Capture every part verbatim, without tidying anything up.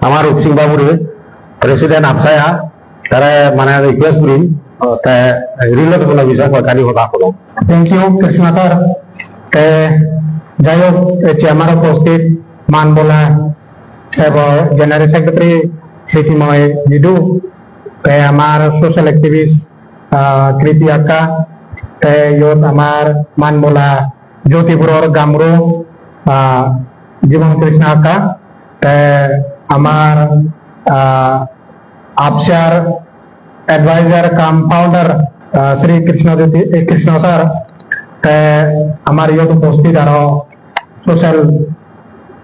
Amar Rupsing babure, President Apsaya, tare mane request gurim, te rilot hono bishoy hoyekani hoda holong. Thank you, Krishna sir. Te jai hok, ecche amar uposthit manbola sebo General Secretary Sritimoy Nidu, te amar social activist, ah, Kriti Akka, te iyot amar manbola Jyotipuror Gamro, ah, Jibon Krishna Akka, te amar, ah, Apsayar advisor cum founder, ah, Sri Krishna Jyoti, eh, Krishna sir, te amar iyot uposthit aro social,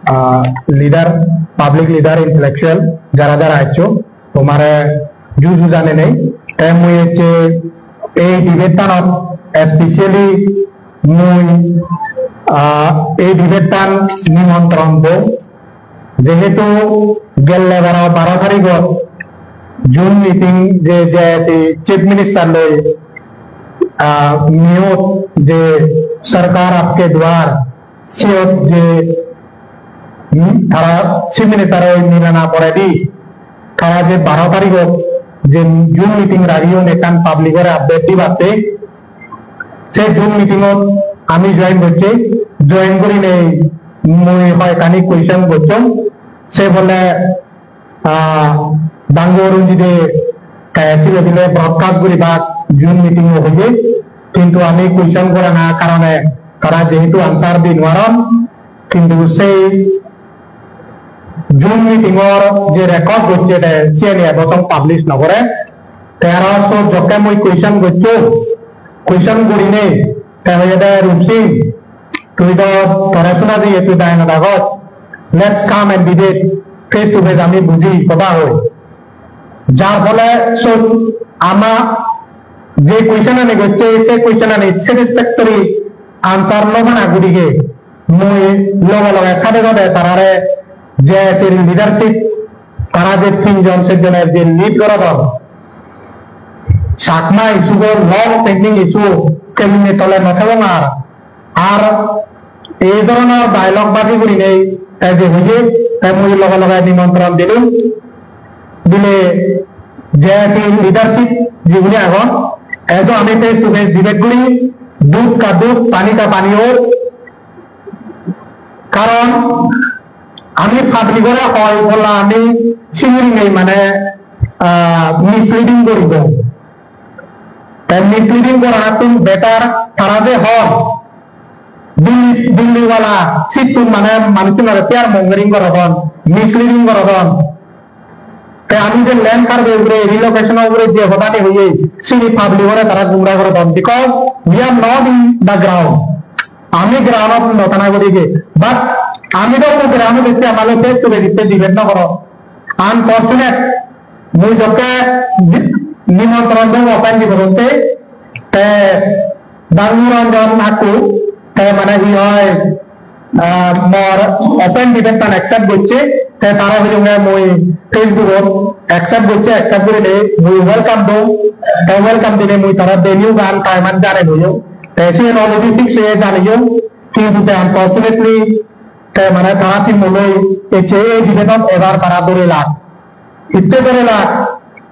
ah, leader, public leader, intellectual jara jara eccho, tomare ju ju janenei. Te mui ecche ei debate-anot, especially mui, ah, ei debate-an nimontron dong, jehetu gelle baro, baro tarigot Zoom meeting je, je si Chief Minister loi, ah, Miyot je Sarkar Aapke Dwar, siyot je, hmm, tara Chief Minister-oi milana poredi, tara je baro tarigot je Zoom meeting ragiyon ekkan public-ore update dibatte, se Zoom meeting-ot ami join gocchi, join gurinei mui hoyekkani question gocchong, se bole, ah, Dangu Arunjite te sibe bile broadcast guribak Zoom meeting-o hoye, hintu ami question gorana karone tara jehetu answer di nw paron, hintu sei Zoom meeting-or je record gocche te siyeni ebo song publish nw gore. Te aro sot jokke mui question gocchong, question gurinei te hoyede, "Rupsing, tui do tore sona jiye, tui dai no dagoj, let's come and debate, face to face ami buji hoda hoi." Jar phole sot ama je question ani gocche, se question ani satisfactory answer no pana gurinei mui loge loge sade sade tarare J A C-r leadership, tara je tinjon sejjone je lead gorodon, Chakma issue-bo long pending issue, kemine tole no thebong ar. Ar ei dhoronor dialogue baji gurinei te je hoye, te mui loge loge nimontron dilung, dile J A C leadership jiguni agon, ejo ami face to face debate guri, dudh ka dudh, pani ka pani hok, karon ami public-ore hoi bola ami singiri nei, mane, ah, misleading guri dong. Te misleading goranattun better tara je hon, Delhi, Delhi wala sittun mane manuchunore fear mongering gorodon, misleading gorodon. Te ami je land survey ugure, relocation ugure je hodani hoye, sini public-ore tara gumra gorodon, because we are not in the ground. Ami ground-ot no thana guri je, but ami do ground-ot ecche amale face to face ecche debate no goron. Unfortunate, mui jokke di-, nimontron dong open debate-otte, te Dangu Ranjan Akku, te mane hi hoi, ah, mor open debate-tan accept gocche, te tare hoyonge mui Facebook-ot accept gocche, accept gurinei mui welcome dong, te welcome dinei mui tara venue-gan time-an janei dong, te siyen already fix oye janeyong, hintu te unfortunately te mane tara team-o loi ecche ei debate-ot ebar tara dore lak. Hitte dore lak,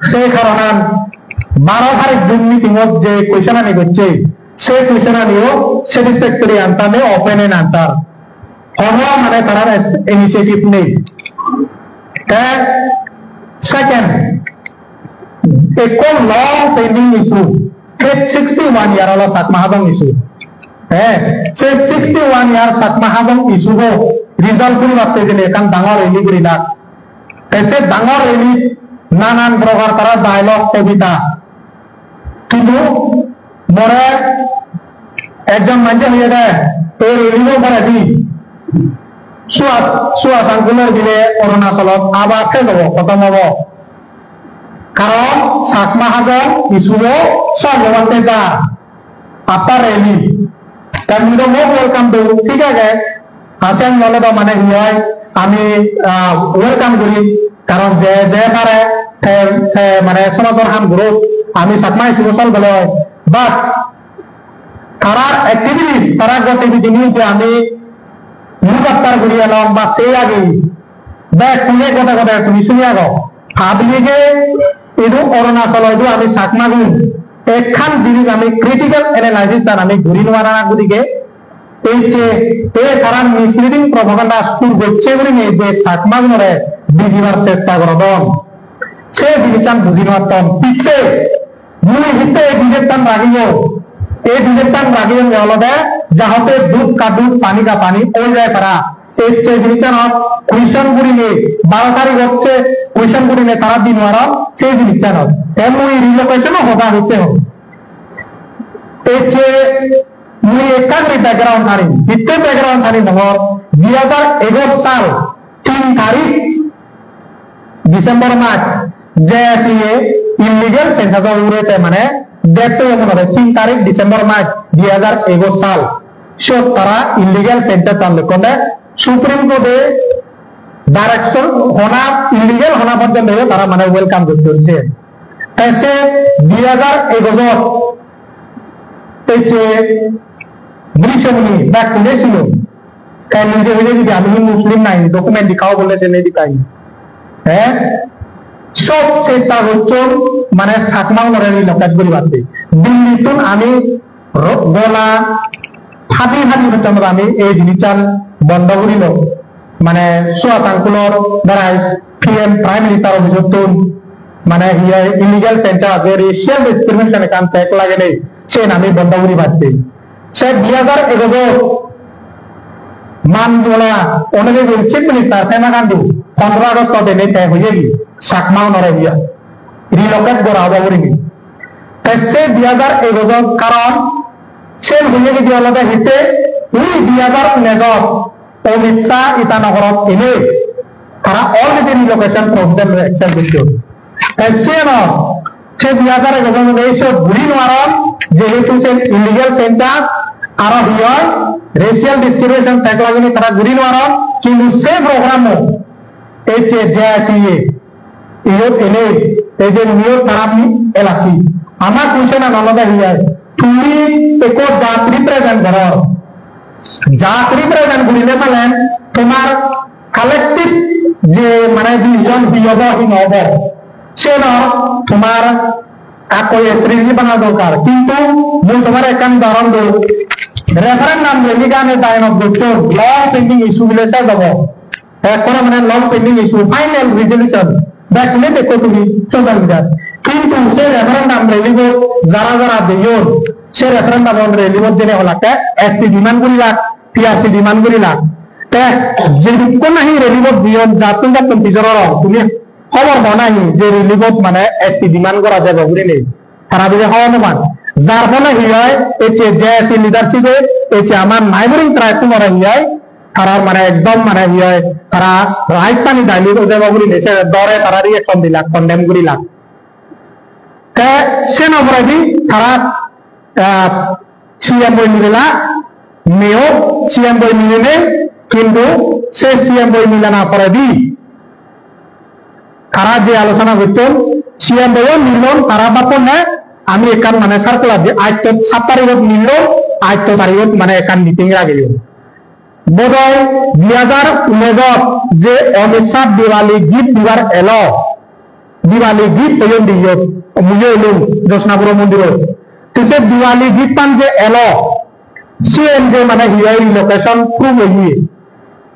se karonan baro tarik Zoom meeting-ot je question ani gocche, se question anio satisfactory answer nei, open-end answer. Hono mane tarar initiative nei. Te second, ekko long pending issue, sixty-one year olo Chakma Hajong issue. Eh, se sixty-one year Chakma Hajong issue-bo resolve guribatte gele ekkan dangor rally gurilak. Te se dangor rally nanan prokar tara dialogue, kobita. Kintu more ekjon manje hoyede, ei rally-bo poredi Suat, Suat uncle-or bile Arunachalot abar ses obo, khotom obo. Karon Chakma Hajong issue-bo solve obatte jar. After rally. Te mui do most welcome dong, thik age. Ase ami ole do mane hi hoi, ami, ah, welcome guri. Karon je, je pare, te, te mane somajor ham gurot, ami Chakma issue-bo solve gole oi. But tara activity, tara gotividini je ami look after guri elong ba sei agi, Bekkune gode gode tumi suni ago. Public-e idu Arunachal idu ami Chakmagun ekkan jinis ami critical analysis an ami guri nw parana gudige ei je ei tara misleading propaganda sur gocche gurinei je Chakmagunore bidibar chesta gorodon, se jinissan buji nw patton. Hitte? Mui hitte ei debate-tan ragiyong? Ei debate-tan ragiyonge olode jahate dudh ka dudh, pani ka pani oi jai para. Ei se jinissanot question gurinei, baro tarigot se question gurinei tara di nw paron se jinissanot. Te mui relocation-o hoda hotte hong. Ei je mui ekka guri background anim, hitte background anim hongor, dui hajar egaroh sal tin tarik December mas, J S E A illegal census-o ugure te mane date to mone hoi tin tarik December mas dui hajar egaroh sal. Siyot tara illegal census-an lekkonde Supreme Court-e direction hona illegal hona porjonto tara mane welcome gocchon siyen. Te se dui hajar egaroh ei je Brishyamuni bekkune sino. Te nije hoye jodi ami hi Muslim nahi, document dikhao bole se nahi dikhai. He? Sob chesta gocchon mane Chakmaunore relocate guribatte. Delhi-ttun ami ro-, gola phadi phadi gocchon ami ei jinissan bondo gurilong. Mane Suhas uncle-or berai P M Prime Minister office-ottun mane hi hoi illegal census je racial discrimination ekkan tag lagenei siyen ami bondo guribatte. Se dui hajar egaroh Manjula Honorable Chief Minister Pema Khandu pondro August-ot enei te hoyegi Chakmaunore hiya relocate gora obo gurinei. Te se dui hajar egaroh karon sen hoyegi di olode hitte ui dui hajar unesh-ot Amit Shah Itanagarot enei tara already relocation provision loi accept gocchon. Te siyen se dui hajar egaroh ei sot guri nw paron, jehetu sen illegal census, aro hi hoi racial discrimination tag laginei tara guri nw paron, kintu se program-o ei je J S E A, iyot enei ei je niyot tara elaki. Ama question-an olode hi hoi, tumi ekko jat represent goror, jat represent gurile mane tomar collective je mane decision hi obo hi no obo, siyen tomar ekko strategy bana dorkar. Kintu mui tomare ekkan udahoron dong, referendum rally gane dayonot gocchon, long pending issue bile sej obo. Ekkore mane long pending issue, final resolution, definite ekko tumi social leader. Kintu se referendum rally-bot jara jara jeyon, se referendum rally-bot jeinei holakke S T demand gurilak, P R C demand gurilak. Te jedukkun nahi rally-bot jeyon, jattun jattun pijor orong, tumi hobor po nahi je rally-bot mane S T demand gora jebo gurinei? Tara bile hobor nw pan. Jar phole hi oi, ei je J S E leadership-e, ei je amar neighboring tribe-unore hi oi, tarar mane ekdom mane hi oi, tara right-ani dilute oi jebo gurinei se dore tara reaction dilak, condemn gurilak. Te seno poredi tara, ah, C M boi milila, Mayo C M boi milinei, kintu se C M boi milana poredi tara je alochona gotton, C M boiyo milon, tara bapponne ami ekkan mane circular di, aaj to saat tarigot milon, aaj to tarigot mane ekkan meeting rageyon. Bodoi dui hajar unesh-ot je Amit Shah Diwali gift dibar elo, Diwali gift toyon di iyot, muiyo elung Josnapuro mondirot. Te se Diwali gift-an je elo, siyen je mane hi oi relocation proof oye.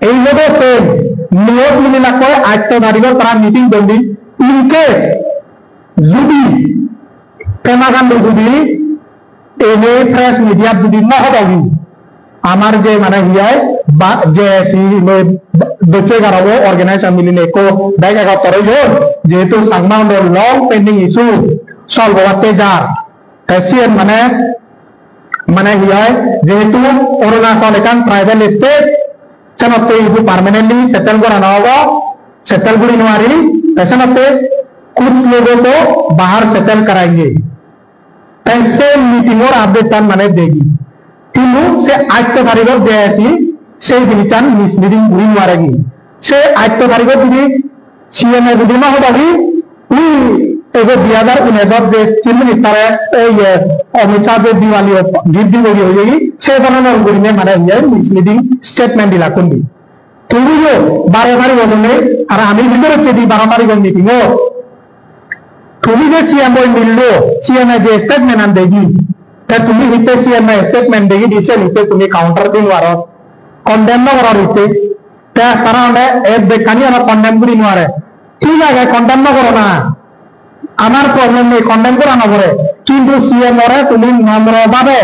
Ei loge sen niyot mililakkoi atto tarigot tara meeting gondi. In case judi Pema Khandu judi ene press media judi no hodogi, amar je mane hi oi ba J S E loi docche garabo organization miline ekko bek egottor oyon, jehetu Changma-unor long pending issue solve obatte jar. Te siyen mane, mane hi oi, jehetu Arunachal ekkan tribal state, senotte idu permanently settle gora no obo, settle guri no pari, te senotte kuch logo ko bahar settle karayenge. Te se meeting-or update-an mane degi. Hintu se atto tarigot de esi, se jinissan misleading guri no paregi. Se atto tarigot judi C M-e judi no hodabi, ui ego dui hajar unesh-ot je Chief Minister-e ei, eh, Amit Shah je Diwali gift dibo guri hoyegi, se dhoronor gurinei mane iye misleading statement dilakkun di. Tumiyo baro tarigor jone, ar ami bidire di baro tarigor meeting-ot. Tumi je C M loi millo, C M e je statement an degi, te tumi hitte C M e statement degi di, sen hitte tumi counter di no paro, condemn no goror hitte? Te tara honde e bekkani aro condemn guri no pare. Thik age, condemn no goro na. Amar problem nei, condemn gora no pore. Kintu C M ore tumi nomro bhabe,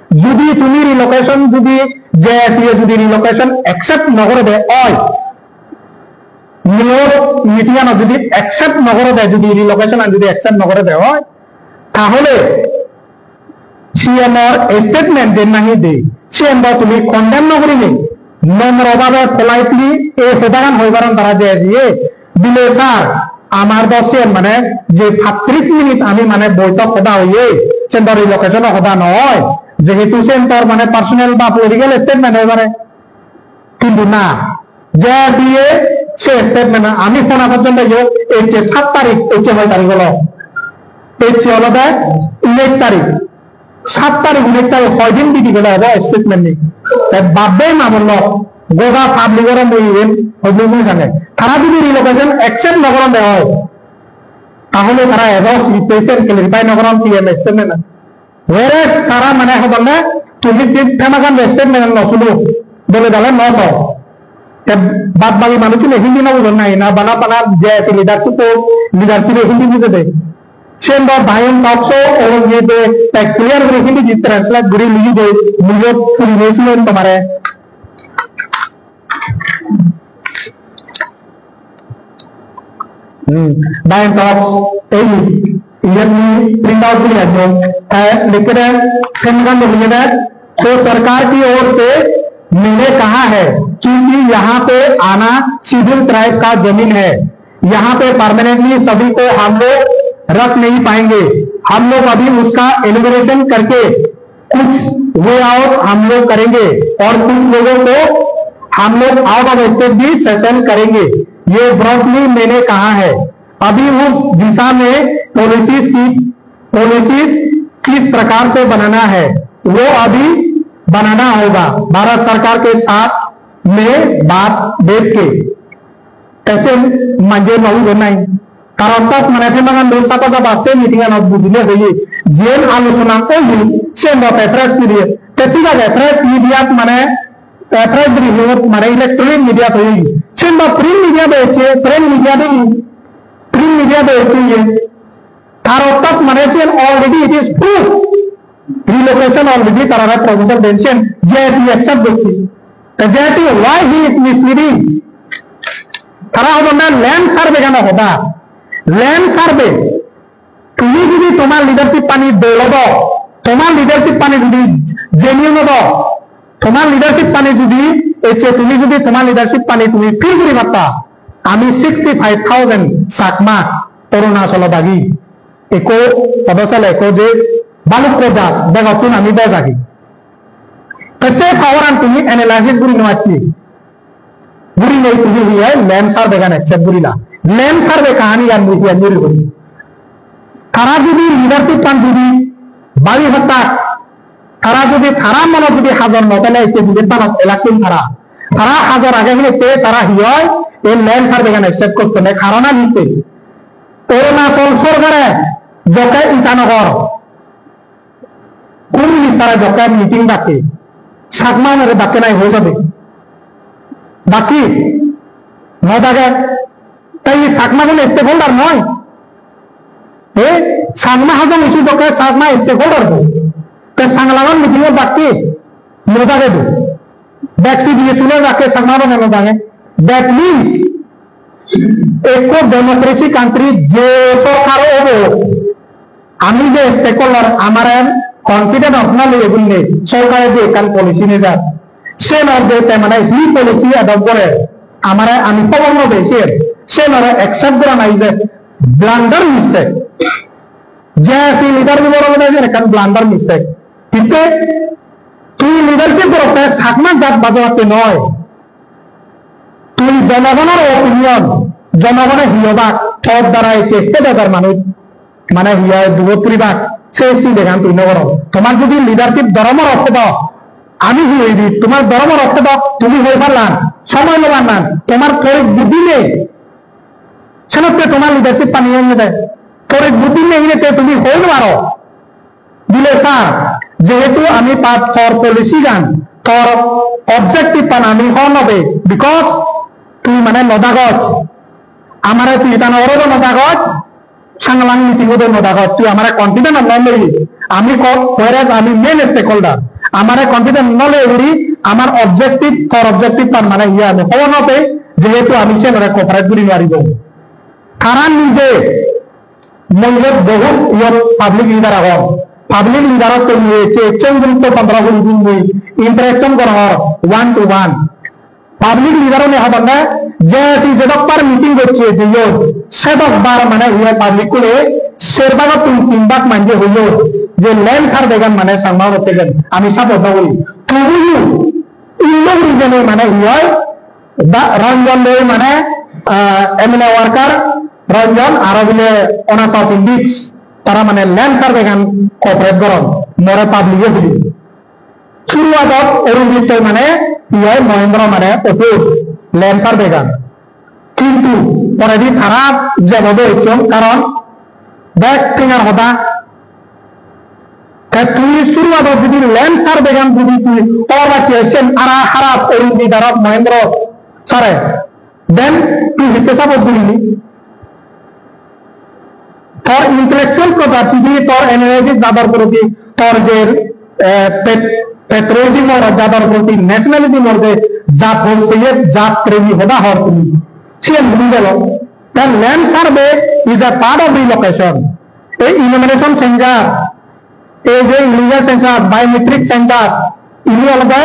judi tumi relocation, judi J A C e judi relocation accept no gore de oi, Mayor meeting ano judi accept no gore de, judi relocation an judi accept no gore de oi, tahole C M or statement den nahi de, siyen do tumi condemn no gurinei, nomro bhabe politely ei hodagan hoi paron tara je je, bile sir, amar do siyen mane je patrish minute ami mane boitok hoda hoye, siyen do relocation o hoda noi, jehetu siyen tor mane personal ba political statement oi pare. Kintu na, je diye se statement ami hona porjonto yo, ecche sat tarik, ecche hoi tarik olo? Ecche olode unesh tarik. Sat tarik, unesh tarik hoi din di di gele obo statement ni? Te babbe ma bollo, goda public ore mui iyen hoblo mui jane. Tara jodi relocation accept no goron de oi, tahole tara ebo situation clarify no goron P M statement. Whereas tara mane hodonne tumi di Pema Khandu statement no suno, dole dale no so. Te bad bagi manuchune Hindi no bujon nahi, na bana bana J A C leadership o, leadership e Hindi bujede. Sen do Bhayam Talks o Aurangzeb e clear guri Hindi di translate guri ligi de, mujo puri de siyen tomare. Hmm. Bhayam Talks, ei, iyan mui print out guri ajo. Te likhe de, Pema Khandu likhe de, तो सरकार की ओर से मैंने कहा है, क्योंकि यहाँ पे आना शेड्यूल ट्राइब का जमीन है, यहाँ पे परमानेंटली सभी को हम लोग रख नहीं पाएंगे। हम लोग अभी उसका एलिमिनेशन करके कुछ वे आउट हम लोग करेंगे और कुछ लोगों को हम लोग आउट ऑफ स्टेट भी सेटल करेंगे। ये ब्रॉडली मैंने कहा है। अभी उस दिशा में पॉलिसीज की, पॉलिसीज किस प्रकार से बनाना है, वो अभी बनाना होगा। भारत सरकार के साथ में बात बैठ के। Te sen manje no udo nai. Karon tat mane Pema Khandu sata jaba se meeting anot bujile hoye, jen alochona oye, sen do te press media. Te thik age, press media mane, eh, press briefing mane electronic media oye. Sen do print media de ecche, print media de, print media de ecche ye. Tar orthat mane siyen already it is proof. Relocation already tarare proposal den siyen J A C accept gocche. Te J A C why he is misleading? Tara hodonne land survey gano hoda. Land survey. Tumi jodi tomar leadership ani dol odo, tomar leadership ani jodi genuine odo, tomar leadership ani jodi ecche tumi jodi tomar leadership ani tumi feel guri patta, ami sixty five thousand Chakma Arunachal ot agi. Ekko podo sele ekko je balukko jat begottun ami bej agi. Te se power an tumi analysis guri no pacchi. Guri nei tumi hi oi land survey gan accept gurila. Land survey kahani gan mui hi guri guri. Tara jodi leadership an jodi bhabi pattak, tara jodi tara monot jodi hajor no thele ecche dibet banot election tara. Tara hajor age hine te tara hi oi, ei land survey gan accept gotton ne karon an hitte. Arunachal sorkare jokke Itanagar, Home Minister-e jokke meeting dakke, Chakma-unore dakke nai hoi jade? Dakke? No dage. Te ei Chakma-gun stakeholder noi? E, Changma Hajong issue jokke Chakma stakeholder bo. Te Changlagun meeting-ot dakke? No dage do. Bek C D A tule rakke Chakma bana no jange. That means, ekko democracy country je sorkar obo, ami je stakeholder, amare confident of na leye gurinei sorkare je ekkan policy nejar, se no je te mane hi policy adopt gore, amare ami hobor no pei se, se nore accept gora nai je blunder mistake. J A C leader-unor olode ekkan blunder mistake. Hitte tui leadership gorotte Chakma jat bajabatte noi. Tui jonogonor opinion, jonogone hi obak, tor dara ecche he dodor manuj, mane hi oi dugot puribak, se sidegan tui no goro. Tomar jodi leadership dhoromor ortho do, Ami hi hoide, tomar dhoromor otte do tumi hoi parlan, somoy lobar nan, tomar torik buddhi nei. Senotte tomar leadership pani enne de. Torik buddhi nei enne te tumi hoi no paro. Bile sir, jehetu ami pat tor policy gan, tor objective pan ami hoi no pei, because tui mane no dagoj. Amare tui tan oro no dagoj. Changlang meeting-ot no dagoj, tui amare confident no loi. Ami ko, whereas ami main stakeholder, amare confident no loi guri amar objective, tor objective tar mane iye ami hobor no pei, jehetu ami senore cooperate guri no paribo. Karon nije moilot bohut iyot public leader agon. Public leader-ottun mui ecche ecche gurutto pondro kuri din mui interaction gorongor one to one. Public leader-une hodonne je si jedok bar meeting gocche jeyon, sedok bar mane iye public-une ser bagottun tin bag manje hoyon je land survey-gan mane Changma-une tegen ami support no guri. Tobuyo illo guri jene mane iye da Ranjan loi mane, ah, M L A worker Ranjan aro bile Anatha Sindik tara mane land survey-gan cooperate goron, more public-e hoyon. Suruadot Arunjit-e mane, iye Mohendro mane oppose land survey-gan. Kintu poredi tara jebode ekjon, karon bek tengar hoda. Te tui suruadot jodi land survey-gan jodi tui or bacche sen ara harap Arunjit aro Mohendro sare, then tui hitte support gurili? Tor intellectual property, tor analysis jador proti, tor je, eh, pat-, patriotism or jador proti, nationalism or je jat hokke, jat premi hoda hor tumi. Siyen bhuli gelo. Then land survey is a part of relocation. Ei enumeration census, ei je illegal census, biometric census, ini olode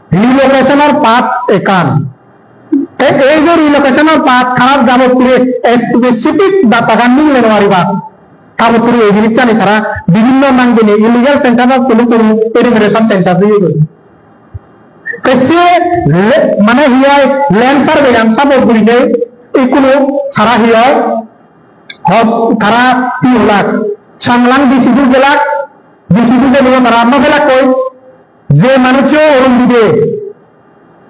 relocation-or part ekkan. Te ei je relocation-or part, tara jabot kuri specific data-gan nigile no pariba. Jabot kuri ei jinissani tara bibhinno nang dinei illegal census-or tuli tuli enumeration census diye goi. Te se le-, mane hi hoi, land survey-an support gurinei ikkunu tara hi hoi, hot tara hi holak, Changlang D C-ttun gelak, D C-ttun geliyo tara no gelak koi, je manuccho Arunjit-e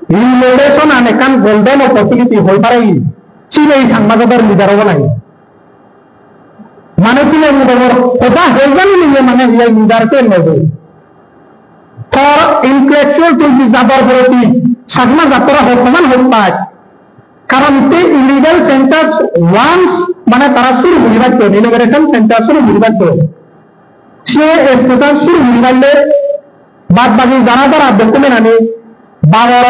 relocation-an ekkan golden opportunity hoi pare, sini ei Changma jador leader obo nai. Mane tumi mui degor hoda hoi jani niye mane iye leader se nobo. Tor intellectual tui jador proti Chakma jatore hokman hok pai. Karon te illegal census once mane tara suru guri bacche, inauguration census suru guri bacche. Se special suru guri palle bad baki jara jara document ani bagor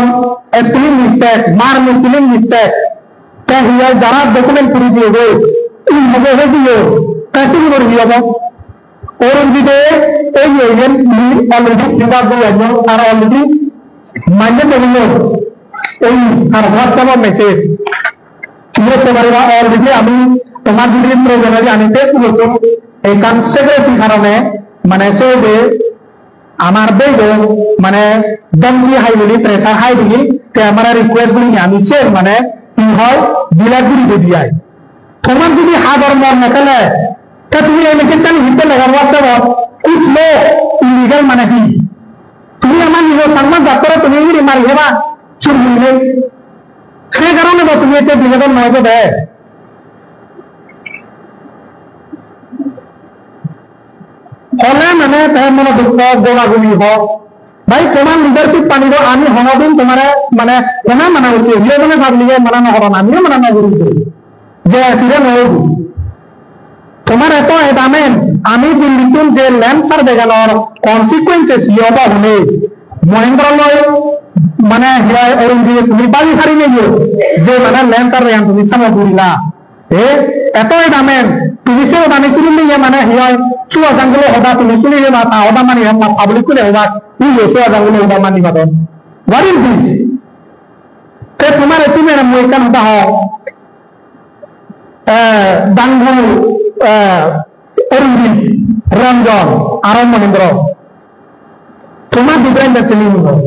spelling mistake, mar spelling mistake, te hi hoi jara document puri diye goi, ui muge he diye, te suru guri hi obo? Arunjit-e ei ye yen ni already fill up guri anyo, ar already manje degiyo, ei ar WhatsApp-o message. Tumi hoi pariba already ami tomar jodi proyojon oi ami te puroto ekkan secrecy karone mane se je amar beibo mane dhomki hai bili, pressure hai bili, te amare request gurinei ami se mane hi hoi delete guri di ai. Tomar jodi hador mon na thale, te tumi ei message-ani hitte legar WhatsApp-ot? Kuch log illegal mane hi? Tumi amar nijo Changma jatore tumi iri mari heba, sur gurinei. Se karone to tumi ecche bigodon noi to de. Hole mane te mone dukko gomagumi ho. Bhai, tomar leadership pani do ami honodin tomare mane hona mana ucchit. Hiyo mane public-e mana no goron, amiyo mana no guri. Je asire no obo. Tomar eto edamen, ami Delhi-ttun je land survey-ganor consequences hi obo hone, Mohendro loi mane hiya Arunjit tumi bhabi pari neyo, je mane land survey-gan tumi samo gurila. E, eto edamen, tumi se odani suni niye mane hiya Suhas Angule hoda tumi suni niye ma ta hoda mani ma public-une hoda, niye Suhas Angule hoda mani padon. What is this? Te tomare tumi mui ekkan hoda ho. Eh, Dangu, eh, Arunjit, Ranjan, aro Mohendro. Tomar different destiny uno.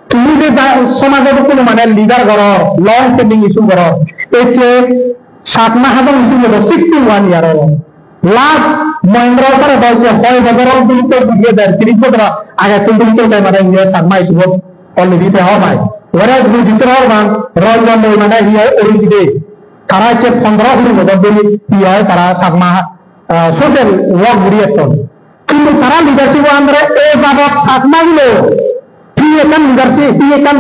Tumi je ja-, somajot hono mane leader goro, long standing issue goro, ecche Chakma Hajong issue goro, sixty-one year olo. Last Mahendra sir-e hoyse hoi bojor dhuri to guriye der, tiris bojor age tun dhuri to te mane iye Chakma issue-ot already te hobor pai. Whereas mui jitte hobor pang, Ranjan Debbarma hi hoi Arun Bey, tara hoyse pondro kuri bojor dhuri hi hoi tara Chakma, ah, social work guri etton. Hintu tara leadership-o under-e e jabot Chakma gulo hi ekkan leadership, hi ekkan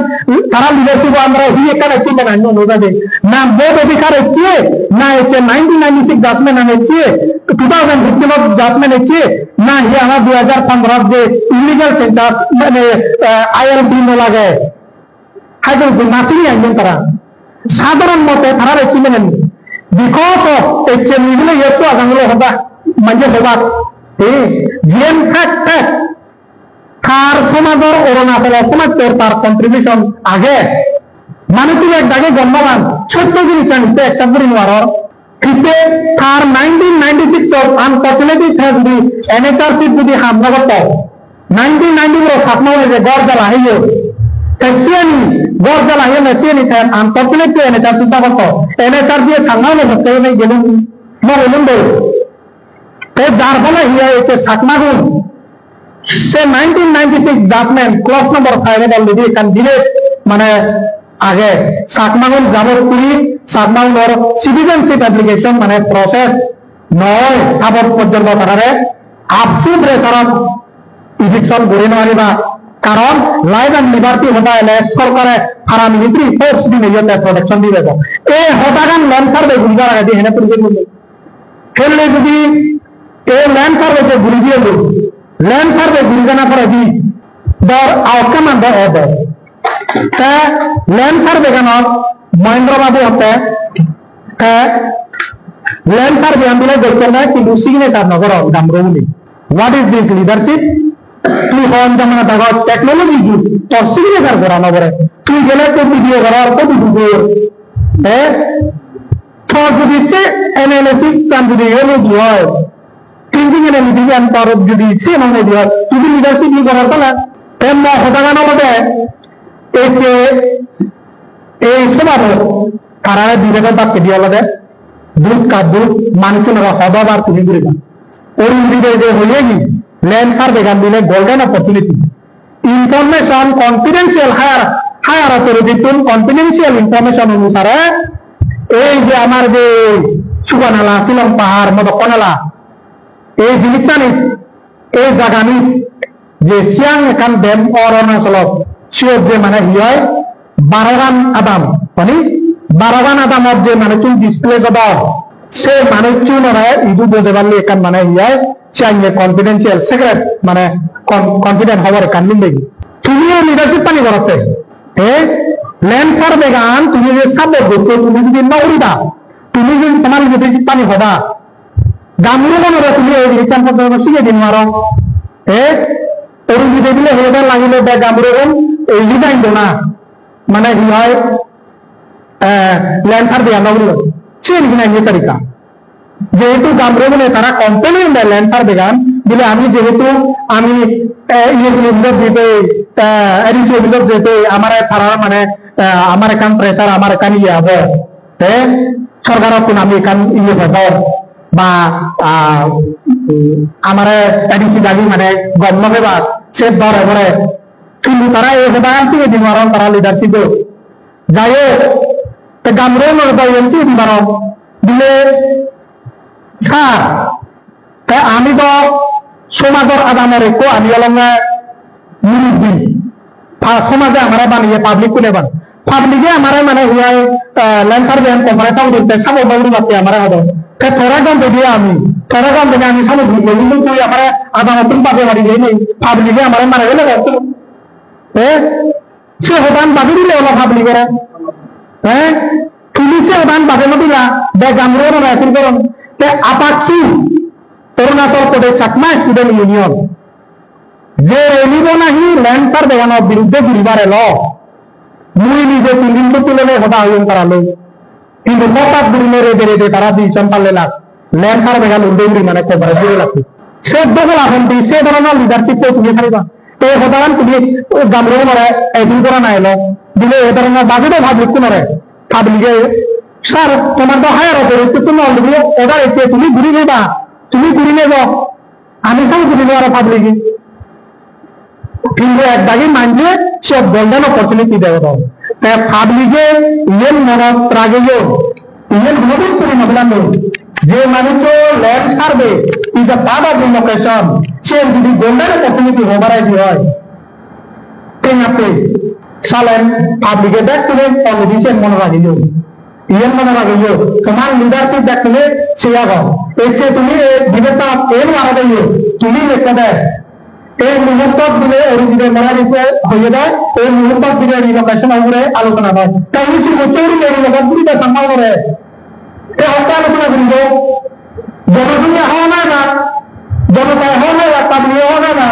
tara leadership-o under-e hi ekkan achievement anno no jade. Na vote odhikar ecche, na ecche nineteen ninety-six judgment an ecche, two thousand fifteen-ot judgment ecche, na hi amar dui hajar pondrot je illegal census mane, eh, I L P no lage. High Court-ot nasini anjon tara. Sadharon mote tara achievement anno. Because of ecche mui bile iyot to agang lo hoda, manje hoda. Eh, jiyen fact, fact. Tar somajor, Arunachalo somajor tar contribution age. Manuchun ek dagi gom no pan, sotto jinissan hitte accept guri nw paror. Hitte tar nineteen ninety-six or unfortunately te jodi N H R C jodi ham no gotto, nineteen ninety-four Chakma-une je ghor jala heyon, te siyeni ghor jala heyon, siyeni te unfortunately N H R C ta gotto, N H R C Chakma-une hotte ne gelun, no gelun do. Te jar phole hi oi ecche Chakmagun se nineteen ninety-six judgment clause number five-ot already ekkan debate mane age, Chakmagun jabot kuri Chakmagunor citizenship application mane process noi, tabot porjonto tarare AAPSU pressure-ot eviction guri no pariba, karon life and liberty hoda ele sorkare paramilitary force dinei te protection dibe. Ei hodagan land survey guribar agedi hene puri jeyegoi. Helle jodi ei land survey je guri diye lo, land survey guri jana poredi dor outcome an do obo. Te land survey ganot Mahendra Babu hotte te land survey an bile gocchon na, hintu signature no goron Gamro uni. What is this leadership? Tui hon jamana dagoj technology use, tor signature gora no pore. Tui gele ekko video goror, ekko video gor. Eh? Tor jodi se analysis an jodi elo di oi, thinking analysis an tor jodi se mane di oi, tui leadership ni gorar tala. Te mo hodagan olode, ei je, ei sobabo, tarare dibede bakke di olode, duk ka duk, manuchunore hodo bar tumi guriba. Arun Bey je hoye hi, land survey gan bile golden opportunity. Information confidential, higher, higher authority tun confidential information onusare ei je amar je Suganala, Shillong Pahar, Modokkonala, ei jinisani, ei jagani je Siang ekkan dam or Arunachalot, siyot je mane hi oi, barogan adam, mane barogan adamot je manuchun displace obo, se manuchunore idu bojeballi ekkan mane hi oi, Siang ye confidential secret, mane con-, confident hobor ekkan mil degi. Tumi ei leadership ani gorotte, eh? Land survey gan tumi je survey gotto, tumi jodi no guriba, tumi jodi tomar leadership ani hoda, Gamro gunore tumi ei jinissan porjonto sigei di no paro, eh? Arun Bey bile hoda lagile de Gamro gun ei resign do na, mane hi oi, eh, land survey an no gurilo. Siyen hi na iye tarika. Jehetu Gamro gune tara complain de land survey gan, bile ami jehetu ami, eh, iye guri bile dite, eh, A D C office-ot jete amare tara mane, eh, amar ekkan pressure, amar ekkan iye abo. Te sorkarottun ami ekkan iye pebong ba, ah, um, amare A D C dagi mane gom no pebak, se dore dore. Hintu tara ei hodagan sigei di no paron tara leadership-ot. Jai hok, te Gamro gunore do iyen sigei di paron. Bile, sir, te ami do somajor adamor ekko ami olonge murubbi. Pa-, somaje amare baniye, public-une ban-, public-e amare mane hi oi, eh, land survey an conference-ot utte sabo baguri batte amare hodon. Te tore gom pedi ami, tore gom pedi ami sabo baguri, hintu tui amare adamottun bade bari jei nei, public-e amare mare gele gottu. Eh? Se hodan bade dile olo public-ore. Eh? Tumi se hodan bade no dila, de Gamro gunore appeal goron. Te AAPSU, Arunachal Pradesh Chakma Student Union, je rally bo nahi land survey ano biruddhe guribar elo, mui nije tin din to tulele hoda hoyong tara loi. Hintu hothat gurinei rede rede tara decision palle lak, land survey gan undo guri mane coverage guri lak. Se dogola hondi se dhoronor leadership koi tumi pariba? Ei hodagan tumi Gamro gunore appeal gora na elo, bile ei dhoronor bagi do public-unore, public-e, sir, tomar do higher authority tun already order ecche, tumi guri diba. Tumi guri nebo, ami song guri nebo aro public-e. Hintu ek dagi manje siyot golden opportunity degodon. Te public-e iyen monot rageyo, iyen honodin puri no pelan noi. Je manujo land survey is a part of relocation, siyen jodi golden opportunity hobar aidi oi, tenga pei, salen public-e bek tumi already siyen monot rageyo. Iyen mone ragiyo, tomar leadership dekkile se agon. Ecche tumi ei debate-ot ei no aro de iye, tumi lekke de. Ei muhurtot bile Arun Bidya Mehta hoye de, ei muhurtot bile relocation-or ugure alochona noi. Ta uni suru gocche uri relocation guri de Changma ugure. Te hotte alochona guribo. Jonogono hona na, jonotay hona na, public hona na.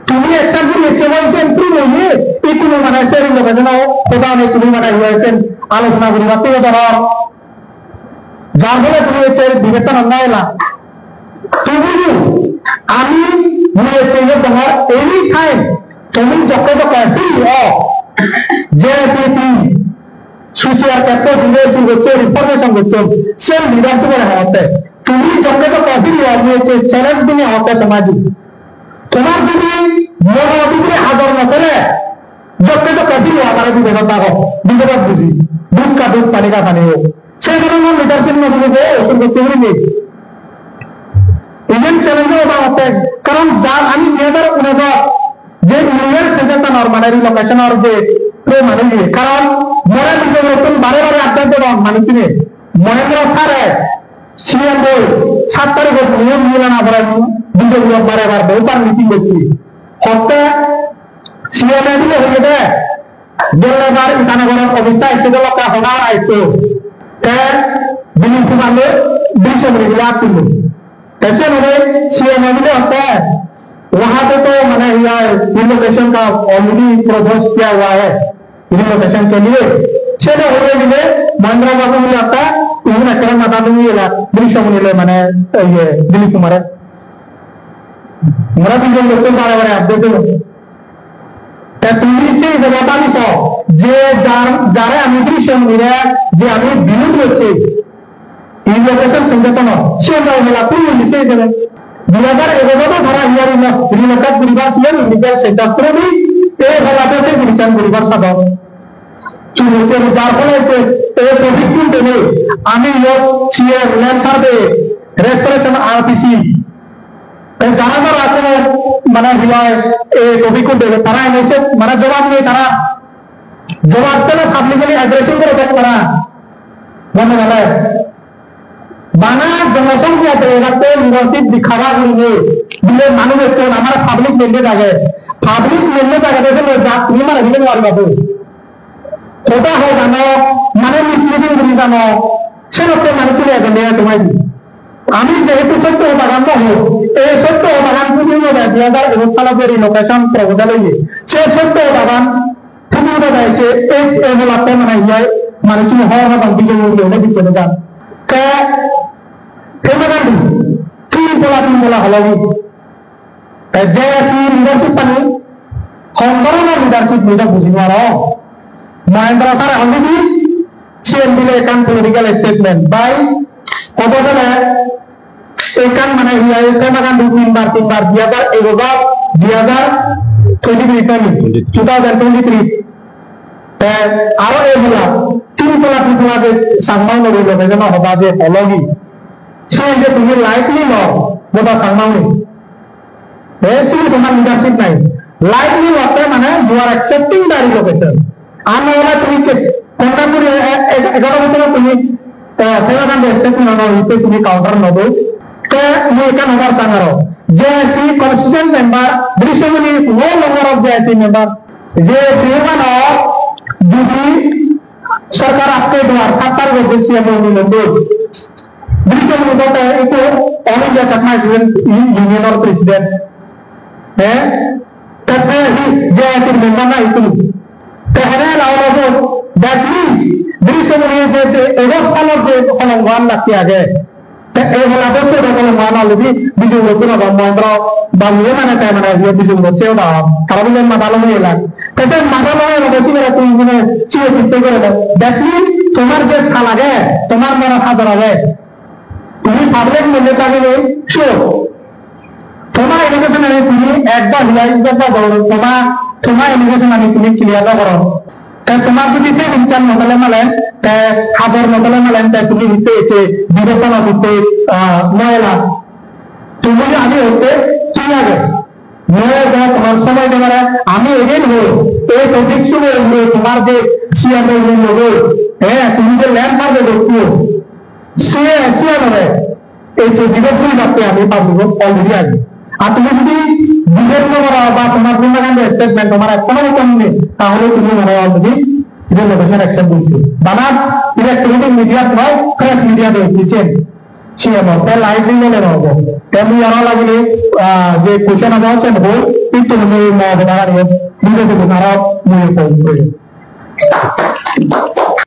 Tumi ekta guri ecche boi sen tumi ye, ikunu mane seri loge jeno hoda nei tumi mane iye sen alochona guribatte doro. Jar phole tumi ecche debate-an na ela. Tumi ami mui ecche ye dongor any time tumi jokke jokke free o. Je tumi Susiar khetre tumi ei goccho, reformation goccho, se leadership-ore hotte. Tumi jokke jokke firi ago, ei challenge tumi hotte tomar di. Tomar jodi mono bidire hador no thele, jokke jokke firi amare bidire thago, bidire buji, dukka duk pani ka pani ho. Se dhoronor leadership no tumi de, osun goccho guri nei. Iyen challenge obo hotte, karon jar ami dui hajar unesh je illegal census-anor mane relocation-or je pro mane iye, karon more bijoyottun bare bare update dedon manuchune. Mohendra sir-e C M oi saat tarikot niye milan abore bijoyo bare bare bohubar meeting gocche. Hotte C M e bile hoye de, gelle bar Itanagarot Amit Shah ecche de lokke hoda ecche. Te Dilip Kumar loi Drishyamuni bile attulo. Te siyen ole C M e bile hotte, "वहाँ पे तो, माने, यार, रिलोकेशन का already process किया हुआ है, रिलोकेशन के लिए।" Siyen ole bile Mohendra Babu bile hotte, igun ekkere matha lungi ela, Drishyamuni loi, mane, iye, Dilip Kumare. Mora bijon gocche bare bare update dilo. Te tumi se jagata ami so, je jar, jare ami Drishyamuni re, je ami bilut gocchi, relocation sengge tono, se jai hela tumi se jene. Dui hajar egaro tara hearing no, relocate guribar siyan illegal census through di, e hela de se guribar sadon. Tumi se jar hole se, e topic kun dene, ami yo C A land survey, restoration R T C, Te jara jara agon, mane, hi hoi, ei topic kun debe, tara ene se, mane, jobab nei tara. Jobab dile publicly addressing gore dek tara. Mane, mane, bana jonosongkha de ebatte leadership dikhara gurinei, bile manuj ekko amar public mandate age. Public mandate age de se loi jat tumi mane bile no pariba to. Hoda hoi jano, mane misleading guri jano, senotte manuj tuli ejon de tomai di. Ami jehetu sotto hodagan no hoi, ei sotto hodagan pujinei dui hajar egaroh salot je relocation proposal oye, se sotto hodagan pujinei dai se ei, ei holatte mane iyai manuchchune hor hodon bijoy oye, one bijoy oye. Te, te mane tin tola, tin tola holo. Te J S C leadership ani hon dhoronor leadership mui do buji nw parong. Mohendra sir-e hoide di, siyen bile ekkan political statement. Bai hobo jone ekkan mane hi hoide Pema Khandu tinbar, tinbar, dui hajar egaroh, dui hajar twenty-three, twenty, two thousand twenty-three. Te aro ei bola, tin tola, tin tola je Changma unore loge jeno hoda je holo hi. Siyen je tumi lightly lo, goda Changma un. Ei sidu tomar leadership nai. Lightly lotte mane you are accepting the relocation. Ar na hole tumi ke, contract guri e, e, e, egaro bojor tumi, eh, Pema Khandu statement ano itte tumi counter no do. Te mui ekkan hobar sang aro. J S C constituent member, Drishyamuni is no longer of J S C member. Je Drishyamuni jodi sorkar akke duar sattar gojje C M O ni londo. Drishyamuni bote ikko All India Chakma Student Union or president. Eh? Te se hi J S C member na ikko. Te hene la olo bo, that means Drishyamuni je, je egaroh salot je holongoan lagti age. Te ei hola bosto da kono mana lobi bijung lobi na ba Mohendra ba iye mane te mane iye bijung lobi se da. Tara bile mada lobi ela. Te se mada lobi ela, besi bera tui mane siye sitte gore da. That means tomar je sal age, tomar mane hajor age. Tumi public mone thakile sure. Toma allegation ani tumi ekbar huai ekbar doro, toma, toma allegation ani tumi clear no goro. Te tomar jodi se income no thale malen, te habor no thale malen, te tumi hitte ecche birottano hitte, ah, no ela. Tumi ami hotte thik age. Moi ekbar tomar somoy dibare ami again hoi, ei topic suru hoi tomar je C M O hoi, eh, tumi je land survey gottiyo, se, se amare ei je debate guri jatte ami public already agi. Ar tumi jodi debate no goro ba tomar Sundar Gandhi statement tomar ekhono moton nei, tahole tumi amare already revocation action diyo. Bana electronic media noi, press media diyo, C M O, te live diye le obo. Te mui aro lagile, ah, je question age, sen hoi, ittu mui mo hodagani, dile dile aro mui hoi.